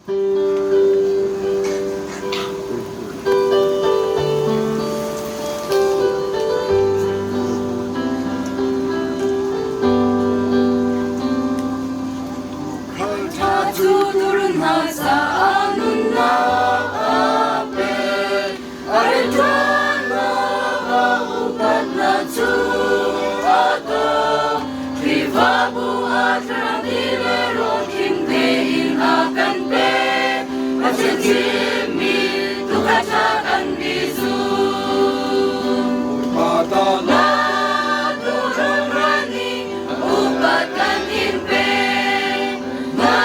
Thawngṭha cu turun hna caah nunnak a pek. A rianṭuannak ah upatnak cu a tong. Khrihfabu ah thlarau ti le rawl khim tein a kan pek. Pathian thimmi tuukhal ṭha kan i zum. Na tuurun rual nih upat kan in pek. Na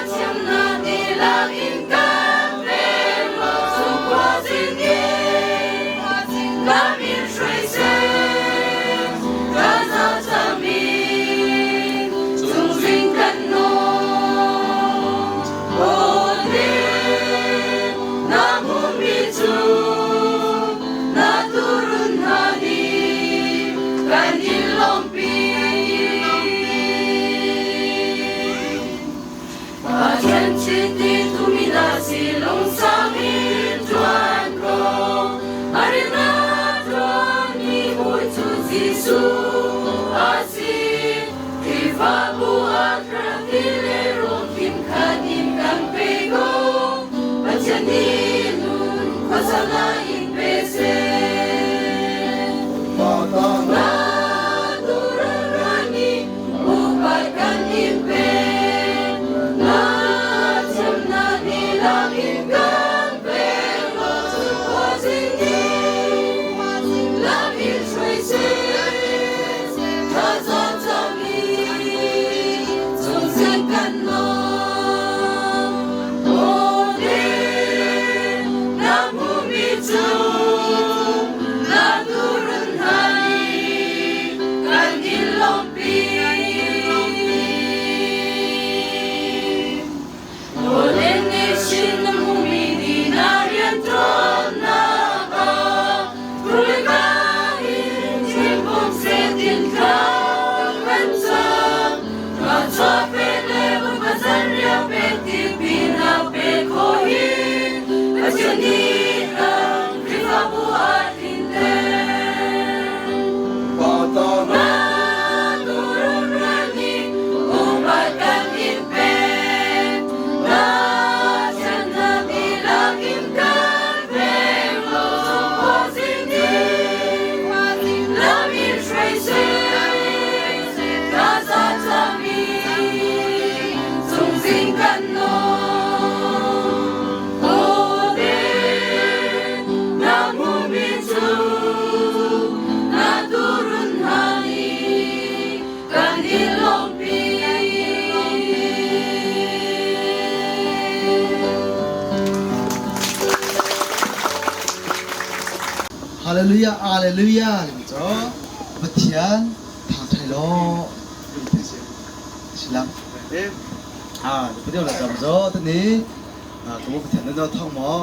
thiamnak dihlak in kan pek law chungkhua zingin lam in hruai seh. Kan zaangcami cungzing kan nawl. Aw na hmuhmi cu na tuurun hna nih kan in lawmhpi. Pathian chiti tumi na si lungsau in ṭuan ko. A rian a ṭuanmi bawi cu Jesuh a si. Khrihfabu ah thlarau ti le rawl khim khat in kan pe ko. Pathian nih nun khuasanak in pe seh. Na tuurun rual nih upat kan in pek. Na thiamnak dihlak in kan pek law cu khuazing nih lam in hruai seh. Thazaang cami cungzing kan nawl. Aw na hmuhmi cu na tuurun hna nih kan in lawmhpi. Awlen nih shin na hmuhmi nih na rianṭuannak ah Tulika in thingkung setin thla kan cam. Thluachuah pe le Bawipa zanriah pe ti pinah pe khawh hi Pathian nih kan Khrihfabu ah tlinter. Na tuurun rual nih upat kan in pek. Na thiannak dihlak in kan pek law khuazing nih lam in hruai seh. Thaza cami cungzing kan nawl. Aw na hmuhmi cu na tuurun hna nih kan i lawmhpi. Hallelujah, hallelujah limi cu Pathian thangṭhai law ti si. Silam. Ah, Pathian la zam zo tani ka mu Pathian na thong maw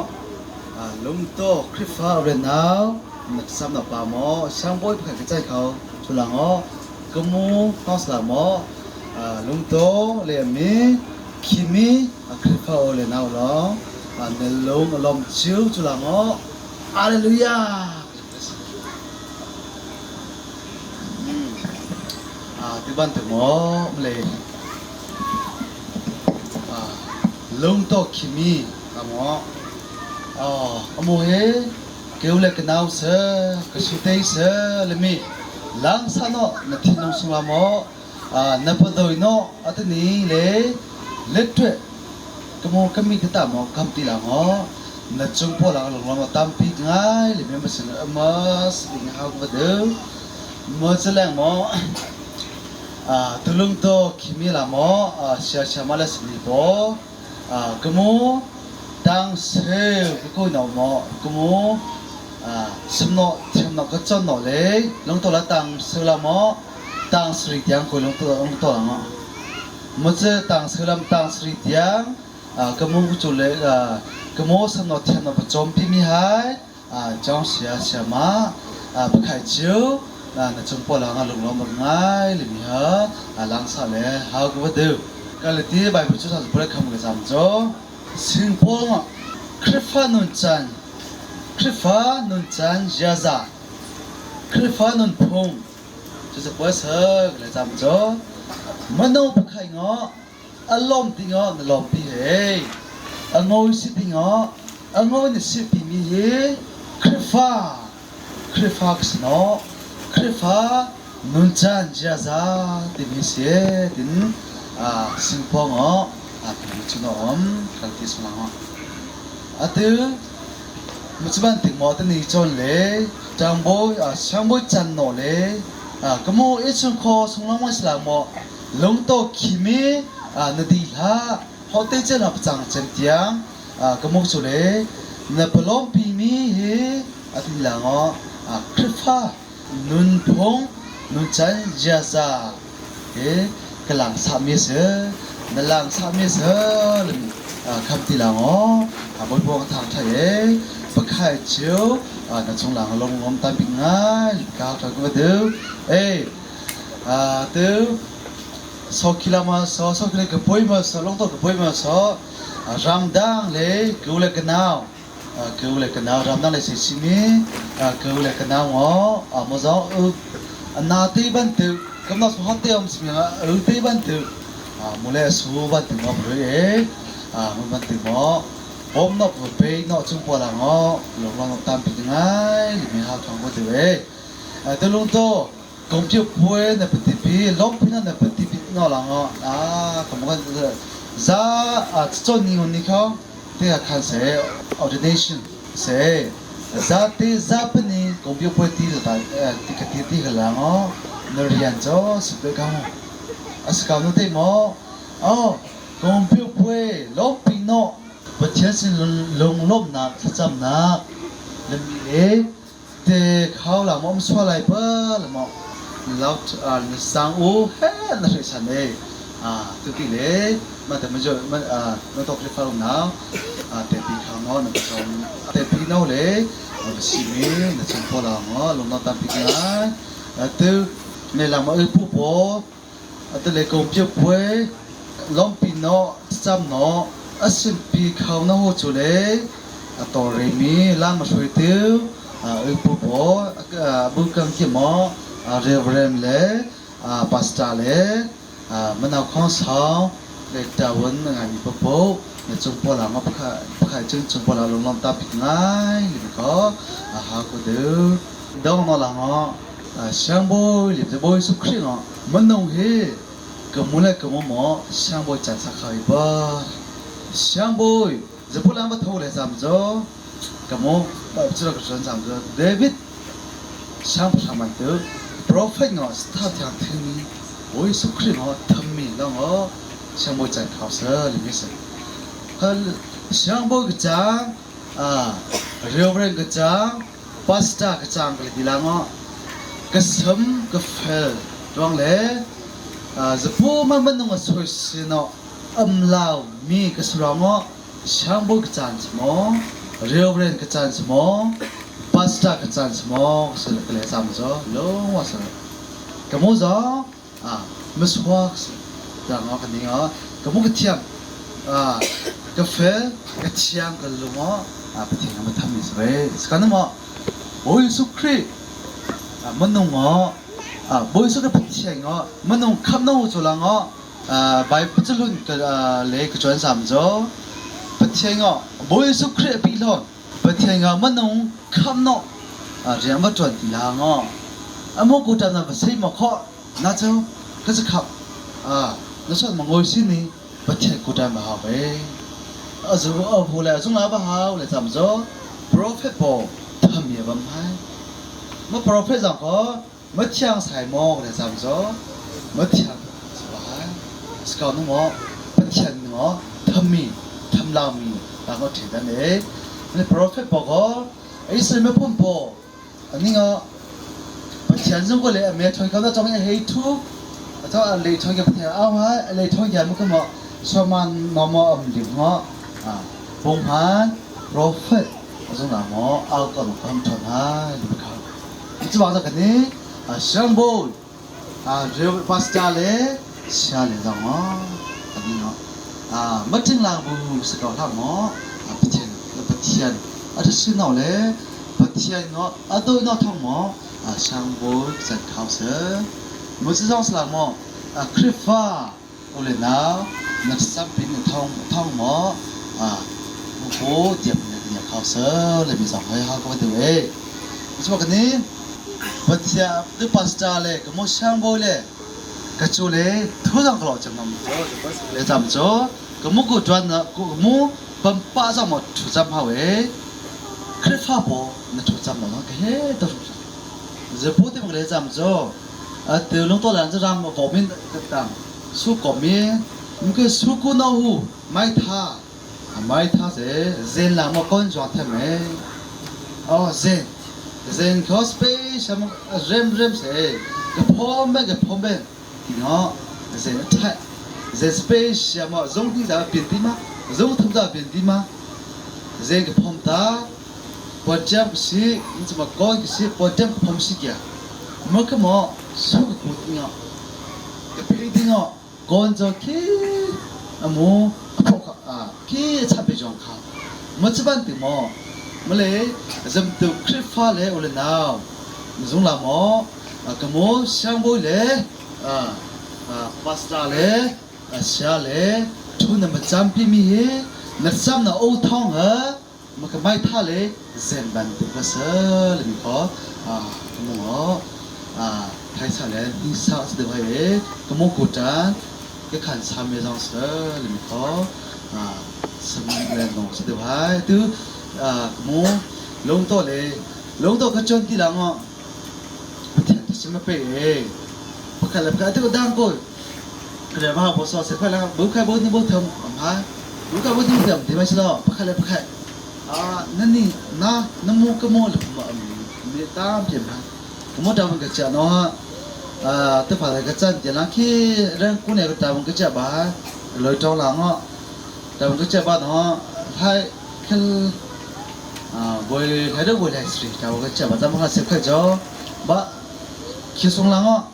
lungto Khrihfa renau na sam na pa maw siangbawi pakhat ka cai kho chulang o ka mu tawng maw lungto le mi khimi Khrihfa o le nau lawng na lung a lom chiu chulang o Hallelujah. Ti bantuk maw le lungto khimi amo amu he keu le kanau se ka sutei se le mi lang sa no na thinlung sungah maw na padoi no atani le letwe kamo kami tata mo kam ti la ngo na chung po la long long tampi ngai le me masin amas ding hau ka de mo chaleng mo tulung to khimi la mo sia sia ma la sini bo kamu tang seu ka ko no mo kamu simno thiamno ka chon no le long to la tang seu la mo tang sri tiang ko long to long to la mo mo che tang seu lam tang sri tiang kamu chu le kamu samno thiamno ba chom pi mi hai chong sia sia ma pakhai chiu na chung po la nga lung lo mak ngai le mi ha lang sa le ha ko ba deu ka le ti bai bu chu sa pura kham ka jam cho. Singpaul ah Khrihfa nuncan, Khrihfa nuncan ziaza, Khrihfa nunphung cucu puai le cam cu mano pakhat ngaw a lawm ti ngaw na lawm pi hei a ngawi si ti ngaw a ngawi na si timi hi Khrihfa Khrihfa ka si naw Khrihfa nuncan ziaza timi si tin singpawng aw timi cu na um kal ti sung aw atu mucuban tik maw tani chon le ṭangbawi siangbawi can naw le ka maw i chung kho sung lang ma sila maw lungto khimi na di hlah hote chen ha pachang chem tiang ka mu chu le na palom pi mi hi ati lang aw Khrihfa nunphung nuncan ziaza he ka lang sahmi a si na lang sahmi a si lami kham ti lang aw bawipa ka thang thai e pakhai chiu na chung lang long ngom tam bik ngai ka ka ka tu e tu so khilama so so khile ka poi ma so long to ka poi ma so ramdang le ku le kanau ku le kanau ramdang le si simi ku le kanau ngo mo zo na te ban tu kam na so hot te om simi u te ban tu mu le su ban tu ngo ru e mu ban tu mo bom no pe no chung po la ngo long long tam pi ngai mi ha thong ko tu e tu lung to 公就不会那不地比，老不那那不地比那啷个啊？怎么个za啊？做你你看，对啊，看谁 ordination 谁za te za 不呢？公就不会地了，呃，地个地地个啷个，那rian cho是不讲，啊是讲那对么？哦，公就不会老不那，不天是龙龙那他怎那，那米 te khau la mom swa lai pa la mo laut a na sang u he na hre chan e a tu ti le ma te ma jo ma a na tok le faru na a te pi khao no na chom te pi no le a si mi na chom po la ngo lung na tam pi na tu ne la ma u pu po a te le ko pye pwe lom pi no sam no a sim pi khao na ho chu le a to re mi la ma shui tu ဥပပေါ်ဘူကံကိမော Reverend လေ Pastor လေမနာခေါဆောင်လေတဝန်ငါနိပပိုနေချုံပေါ်လာမပခပခချင်းချုံပေါ်လာလုံလုံတပ်ငိုင်းဒီကောဟာကိုဒဒေါနလာငောရှမ်ဘိုလီဘိုဆုခရီငောမနုံဟေကမူလကမမောရှမ်ဘိုချန်စခါဘရှမ်ဘိုဇပူလာမထိုးလေစမ်ဇော ကမောပချရကစန်စမ်ဇောဒေးဗစ်ရှမ်ပမန်တူ prophet ငောစတာထန်သင်းဝိဆုခရီငောသမ်မီလောငောရှမ်ဘိုချန်ခေါဆလီမစ်ဟလရှမ်ဘိုကချာအာ reverend ကချာ pastor ကချာကလေးဒီလာငောကစမ်ကဖဲတောင်းလေအာဇပူမမနုံဆွေစနောအမ်လောမီကစရောငောရှမ်ဘိုကချန်စမော reverend ကချန်စမော pastor ကချန်စမောဆလကလေးစမ်ဇောလုံးဝဆလကမောဇောအာမဆွာစဒါငောကနေငောကမောကတီယမ်အာကဖဲကတီယမ်ကလုံမောအာပတိငါမထမီစပဲစကနမောဘိုးယေရှုခရစ်မနုံငောအာဘိုးယေရှုကပတိငောမနုံခမ်နောချလာငောအာဘိုင်ပချลุนကလေကချွန်စမ်ဇောပတိငောဘိုးယေရှုခရစ်ပြီလောပတိငောမနုံခမ်နောအာရမတွန်တီလာငောအမောကိုတနာပစိမခောနာချောကစခပ်အာနဆောမငိုစင်းနီပတိကိုတမဟာပဲအဇူအဖိုလေအဆုံလာဘဟာလေစမ်ဇော prophet ပေါ်ထမရဗမိုင်းမ prophet ဆောင်ကောမချောင်ဆိုင်မောလေစမ်ဇောမချောင်စပါစကောနမောပချန်မောထမီထမလာမီဒါก็ထေတဲ့နေ prophet ပေါ်ကောအိစမဖွန်ပေါ်အနည်းငါပချန်စုံကလေအမေထွန်ကောတော့ကြောင့်ဟေးထူအတော့လေထွန်ကပတဲ့အော်ဟာလေထွန်ရမကမောစမန်နမောအမ်ဒီငောအာဘုံဟန် prophet အစုံနာမောအောက်ကတော့ဖမ်ထွန်ဟာဒီခါဒီဘာသာကနေအရှမ်ဘိုအာရေပတ်စတာလေရှာလေတော့အဒီနော် Maṭing lang bu si ko hlah maw Pathian Pathian a ṭha no le Pathian ngo a dawi no thong maw sangbawi can khau se mu si zong salang maw Khrihfa u le nau na sampin na thong thong maw bu tiap na nia khau se le mi zong hoi ha ko tu e cu ka ni Pathian tu pastor le ka mo sangbawi le ka cu le thu zong ka lo chang ngam cho le zam cho ka mu ku tuan na ku mu pampa zong mo thu zam hau e Khrihfa bo na thu zam lo ka he to zepu te le zam cho atu lung to lan ram mo min tam su ko mi mke su ku no hu mai tha mai tha se zen la mo kon jwa the me oh zen zen kho space am rem rem se ka phom be ka phom be ti no zen tha zen space ya mo zong ti da pin ti ma zong thum da pin ti ma zen ka phom ta pojam si ma kon si pojam phom si kya mo ka mo su ka ku ti no ka phi ti no 干着去，啊么啊去差别状况，么这般的么，么嘞，咱们都开发嘞，我嘞闹，从那么啊个么香波嘞，啊啊巴斯达嘞，啊虾嘞，出那么占比米，那占那欧汤啊，么个买他嘞，人办的个是里面个啊个么啊。台菜嘞，你啥子的话耶？个么国家，个看上面上是里面个啊，什么来弄是的话，都啊个么弄到嘞，弄到个转地人哦，不听什么背，不看了不看，这个当过，可能嘛不说，谁快来，不开不你不疼，啊，不开不你不疼，对吧？是咯，不开了不开，啊，那你那那么个么了么？你当边嘛？我当个讲喏。à tôi phải cái chân chỉ là khi răng cú này cái tàu cái chợ bà lời trong làng họ tàu cái chợ bà nó thay khi à buổi thay đổi buổi này thì tàu cái chợ bà ta mà xếp cái cho bà khi xuống làng họ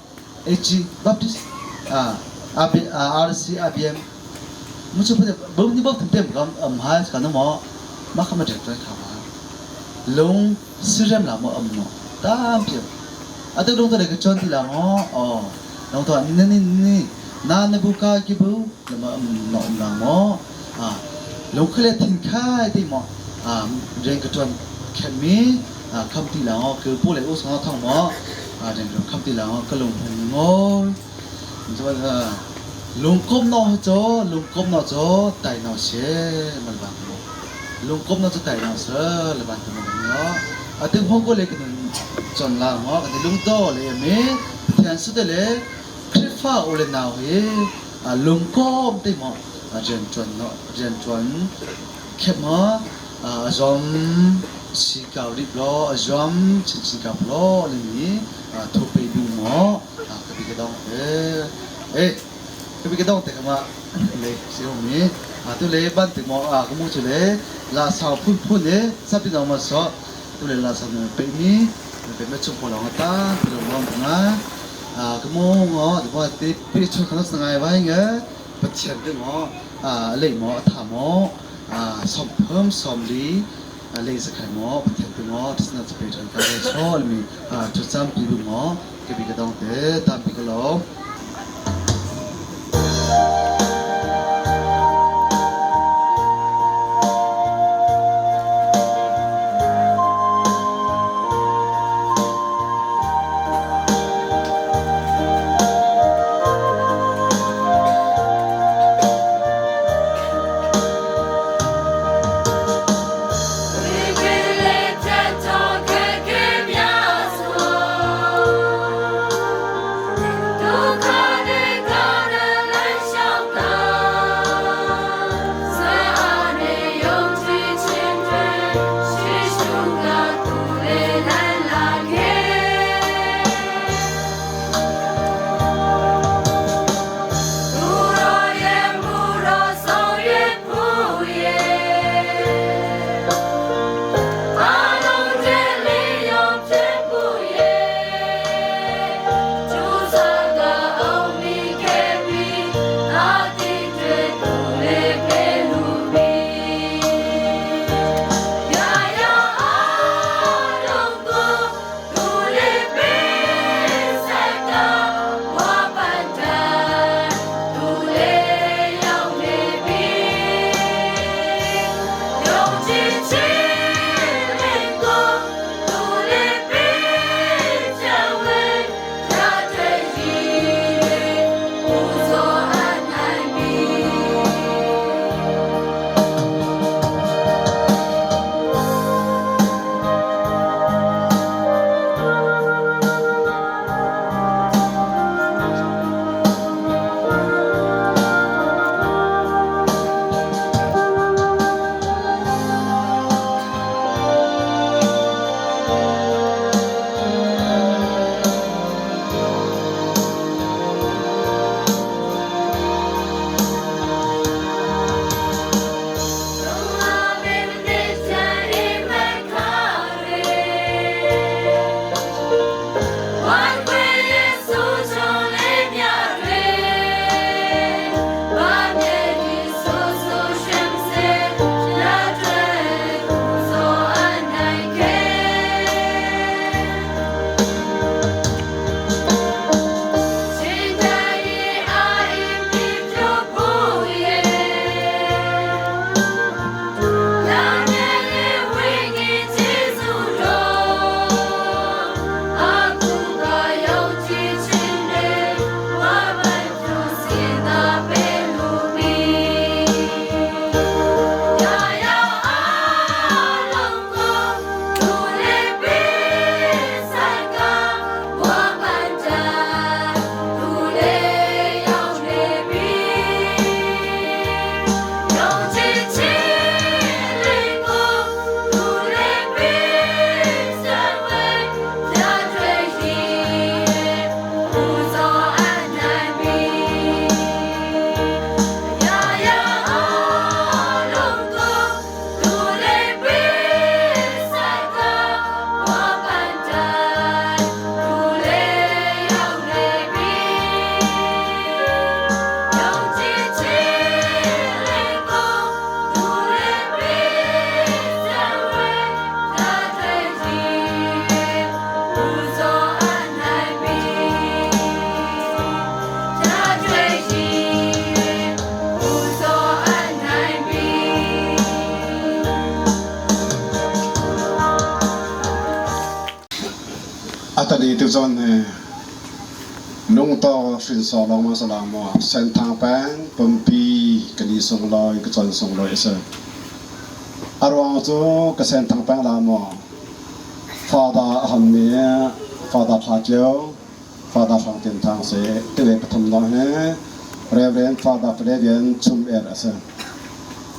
AG Baptist à AB RC ABM một chút bây bỗng như bốc thầm tem cái âm hai cái nó mò mà không mà được tôi thảo lung sirem là một âm nó tam kiểu အတူလုံးတဲ့ကချွန်တီလာဟောအော်တော့တော့နင်းနင်းနင်းနာနဘူကာကိဘူလမနောနာမောအာလုံခလက်သင်ခိုင်တိမောအာရင်ကချွန်ခဲမီအာคำตีลาဟောคือပို့လေဥဆောင်ထောင်းမောအာရင်ကคำตีลาဟောကလုံဖုံငောဆိုတော့လုံကုမနောချောလုံကုမနောချောတိုင်နောရှေမလဘန်လုံကုမနောချောတိုင်နောဆလဘန်တမနောအတူဟောကိုလေက จนลางอกันลุงโตเลยเมแทนสุดเลยคริฟ้าโอเลนาวเฮลุงก้มติมอเรียนจวนเนาะเรียนจวนเข้มอจอมสีเการิบลอจอมชินสีเกาลอเลยนี่ทุไปดูหมอกระปิกระดองเอเอ๊กระปิกระดองแต่ขมาเลยสิผมนี้ตัวเลยบ้านถึงหมอก็มุ่งจุเลยลาสาวพุ่นพุ่นเลยสับพี่น้องมาสอตัวเลยลาสาวเป็นนี้ เป็นแม่ชุมพลองตาเป็นรองนะอ่าก็มองอ๋อแต่ว่าตีพี่ชนขนาดไงไว้เงี้ยปเทียนดึงอ๋ออ่าเลยหมอถามหมออ่าสมเพิ่มสมลีเลยสักหมอปเทียนดึงอ๋อที่น่าจะเป็นการชอบมีอ่าจุดจำปีบุหมอก็มีกระดองเตตามปีกระลง ဒုက္ခနဲ့ကာရလမ်းလျှောက် Atani tu cun lungtor hrinsor lawng ma salang maw Senthang peng pumpi kan i sunglawi ka con sunglawi a si. A ruang cu ka Senthang peng la maw Father a hon mi Father Thla Kio, Father Hrang Tin Thang si tive pathum no hi Reverend Father Flavian Chum Er a si.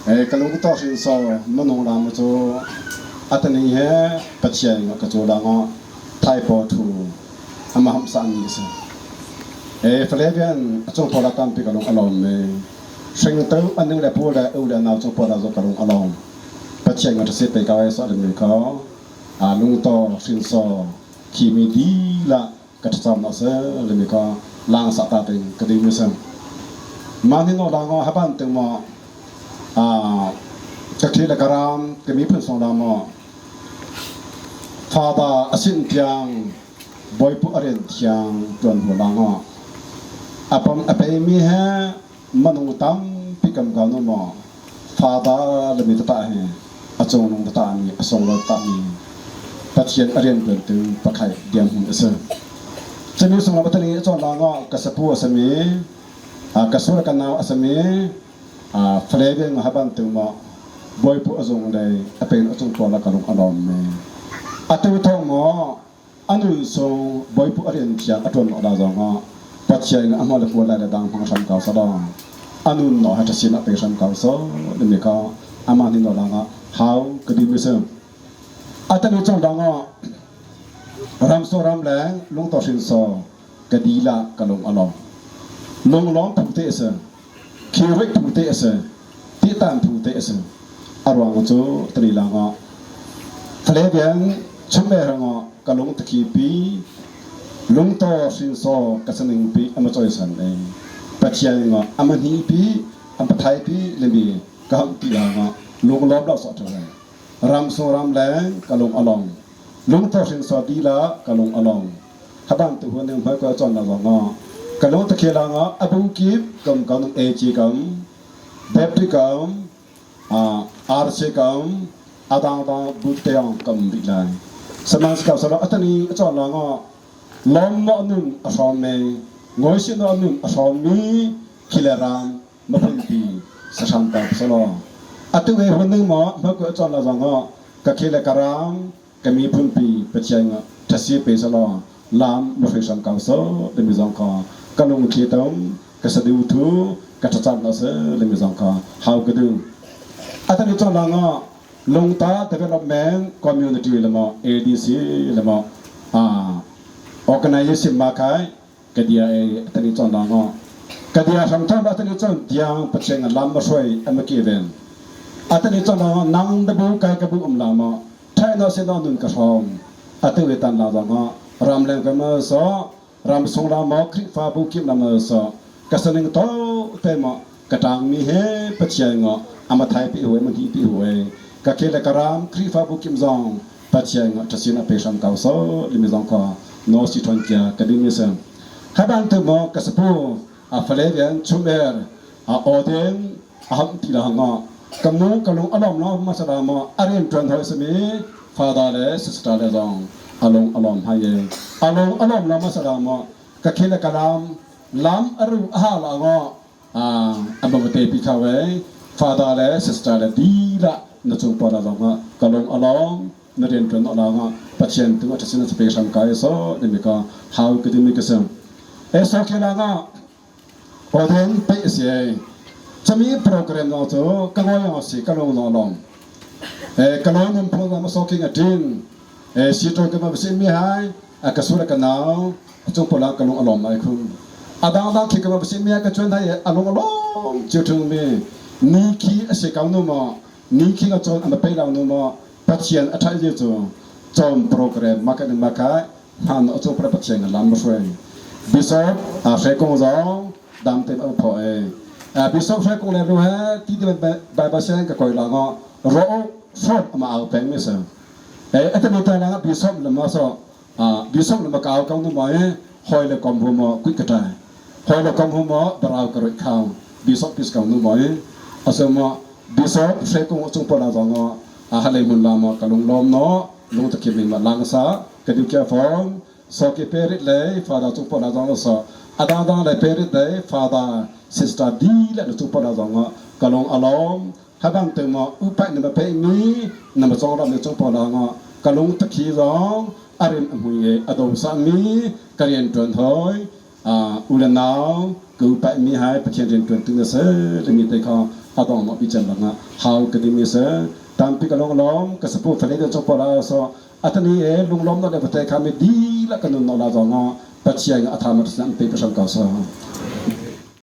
Ka lungtor hrinsor minung lam cu atani he Pathian ka cu lang thaipaw thu ama hamsa ni a si. Flavian a cung pawl ah tampi ka lung a lawm mi hringtu a nu le pu le u le nau cung pawl ah zong ka lung a lawm. Pathian nga ṭha pe ka ai so mi kha lungtor hrinsor khimi dilah ka thlacam na se lemi ka lang sa ta ting ka ding mi sem mani no lang haban ting mo a ka thi le karam ka mi phun song la mo father asin tiang boipu aren thiang tuan hu lang apam ape mi he manung tam pi kam ka no mo father le mi ta he achong nung ta mi asong lo ta mi Pathian a rian tuantu pakhat diam hun a si. Cumi sung lam atani chon la ngo ka sapu a sami ka sur ka nau a sami fale nga haban tu mo boipu azung le a pen achung ko la ka lung alom me atu thong mo anun sung boipu a rian thiang a tuan da zong Pathian a hmal pu la le dang hmang hram kau sa dong anun no ha thasin a pe hram kau so le mi ka ama ni no la nga hau ka di mi sem Atanu cang dang ah ramso ramleng lungtaw hrinso ka dila ka lung a lawm. Lunglawm phu te a si. Khirik phu te a si. Titan phu te a si. A ruang cu tani lang ah Falebian chumbe rang ah ka lung takhi pi lungtaw hrinso ka saning pi ama choi san ei. Pathian nga ama hni pi am pathai pi lemi ka ham ti lang ah lunglawm lo so ṭha Ramsung ramleng ka lung a long. Lungtho hrinsor dila ka lung a long. Habang tu hun ning hoi ko chon na zong ka lung takhe lang abu kip kam kam AG kam Baptist kam RC kam adang dang bu teong kam ri lai. Saman ska salo atani chon lang lom mo nun a hrom me ngoi sin no nun a hrom mi khileram maphunpi sahram ta salo atu he hun ning mo ma ko chon la zong ka khi le karam ka mi phunpi pathian thasi pe salo lam ma hri sam kau so le mi zong ka ka lung thi tom ka sadu thu ka thacham na se le mi zong ka how ka du atani chon la nga lungta development community lemo ADC lemo a organization ma kai Kadia ei atani chon la ngo kadia hram thon atani chon tiang pacheng lam ma hroi amaki ven atani chon la nang da bu kai ka bu um la mo thai no se no nun ka hrom atu we tan la ngo ram leng ka ma so ram sung la mo khri fa bu kim la ma so ka saning to te mo ka tang mi he pathian ngo ama thai pi huai ma hi pi huai ka ke le karam khri fa bu kim zong Pathian ṭhasin a pe hram ko so limi zong kha no si ṭhon kia ka ding mi si. Hi bantuk maw ka sapu a fale rian chumer a awden a ham ti la nga ka mu ka lung alom lo ma sada mo a rian ṭuan hoi sami father le sister le zong alung alom hai ye alung alom lo ma sada mo ka khil ka lam lam aru a ha la ngo a bawte pi kha we father le sister le dila na chung pa la zong ah ka lung along na rian tuan along ah Pathian tu a ṭhasin a pe hram kai so ni mi ka how ka ti mi ka sem e so ke la nga oden pe si ai chami program no chu ka ngoi ang si ka lung no long e ka lung num program so king a tin e si to ka ma si mi hai a ka sura ka nau chung pola ka lung alom ai khum adang dang khi ka ma si mi ka chuan thai alung alom chiu thung mi ni khi a se kau nu mo ni khi ka chon ama pe law nu mo Pathian a thai je chu chom program ma ka ma ka han o chung pra Pathian lam ma hruai bishop a hre kong zong dam te ma pho e bishop hre kong le lu he ti te Bible sen ka koi la ngo ro short ma au peng mi sa atami ta lang bishop le ma so bishop le ma kau kau nu ma e hoi le kom hu mo kuit ka tai hoi le kom hu mo barau ka roi khao bishop pis kau nu ma e aso mo bishop hre kong chung pa la zong a halei mun la ma kalung lom no lung ta kim ma lang sa ka du kya form Soki perit le father cung pola zong so adang dang le perit le father sister di le na cung pola zong kalong alom habang te mo upai na ma pe mi na ma chong ram le cung pola ngo kalung takhi zong arim amhui e ado sa mi karian tuan hoi u le nau ka upai mi hai Pathian rian tuan tu na se le mi te kha adong no bi chan langa hau ka ding mi se tampi ka long lom ka sapu fale de chok pola so atani e lunglom no le bate kha mi di la kanun no la zo nga Pathian atha ma san pe pasam ka so.